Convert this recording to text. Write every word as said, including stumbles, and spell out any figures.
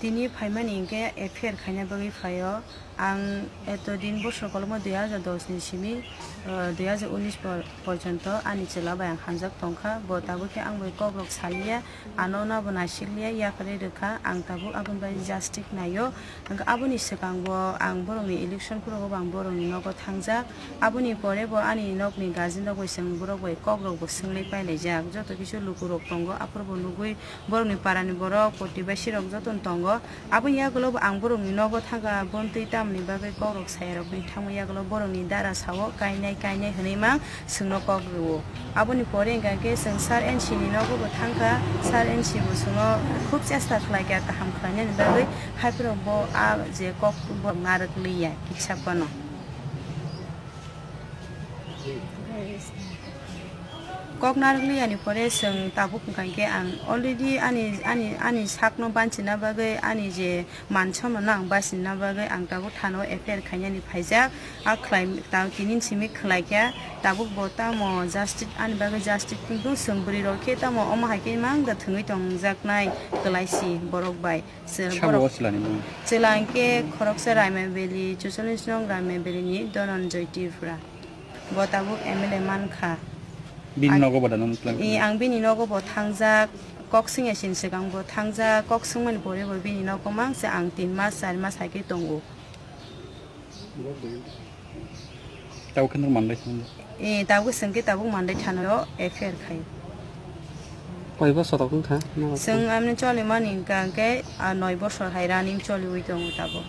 Tini phaimani hinkhe F I R khaina bagwi phaio. Ang eto din bosor kolokma dui hajar dos ni simi, ah, dui hajar unis por-, porjonto ani chwla bai ang hamjak tongkha. Bo tabuk khe ang bai kokrok saliya, ano nabo naisikliya, yakarwi rwkha. Ang tabuk aboni bai justice naio. Hwnkhe aboni swkango ang borokni election phuru bo ang borokni nogo thangjak. Aboni pore bo ani nokni guardian rok bai chwng borok bai kokrok bo swngwi pailaijak. Joto kisa lukurok tongo, aphuru bo nugwi borokni parani borok, protibasi rok jotono tongo. Aboni yagulo bo ang borokni nogo thangkha, bontwi tamoni bagwi kokrok sayarokni thangma yagulo borokni dara sao kainai kainai hwnwi mang chwngno kok rwo. Aboni pore hwnkha khe chwng Sir N C ni nogo bo thangkha, Sir N C bo chwngno khub chesta khlaikha kaham khlainani bagwi, haiphuru bo a je kok bo narwk liya kisa phano. Kok narwk liyani pore chwng tabuk hwnkha khe ang already ani, ani, ani sakno banchina bagwi, ani je man sommanno ang bachina bagwi ang tabuk thano F I R khainani phaijak. A khlai ta tini simi khlaikha, tabuk bo tamo justice ani bagwi justice tongtong, chwng bwrwi rok khe tamo omo hai khe mang da thwngwi tongjaknai kwlaisi borok bai. Sir, sabo borok o chwlani mung? Chwla hinkhe khoroksa Raima Valley, chuchollis nong Raima Valley ni Dhananjoy Tripura. Bo tabuk M L A mankha. Bini nogo bo da nang tlang? I, ang bini nogo bo thangjak, kok swngya sini swkang bo thangjak, kok swngmani pore bo bini nogo mang se ang tin mas, char mas hai khe tongo. Tabuk khe nwng mandai thangdi. Eh, tabuk swngkhe tabuk mandai thano F I R khai. Koi bosor rok wngkha? Chwng amni cholimani hwnkha hwnkhe, ah, noi bosor hai running choliwi tongo tabuk.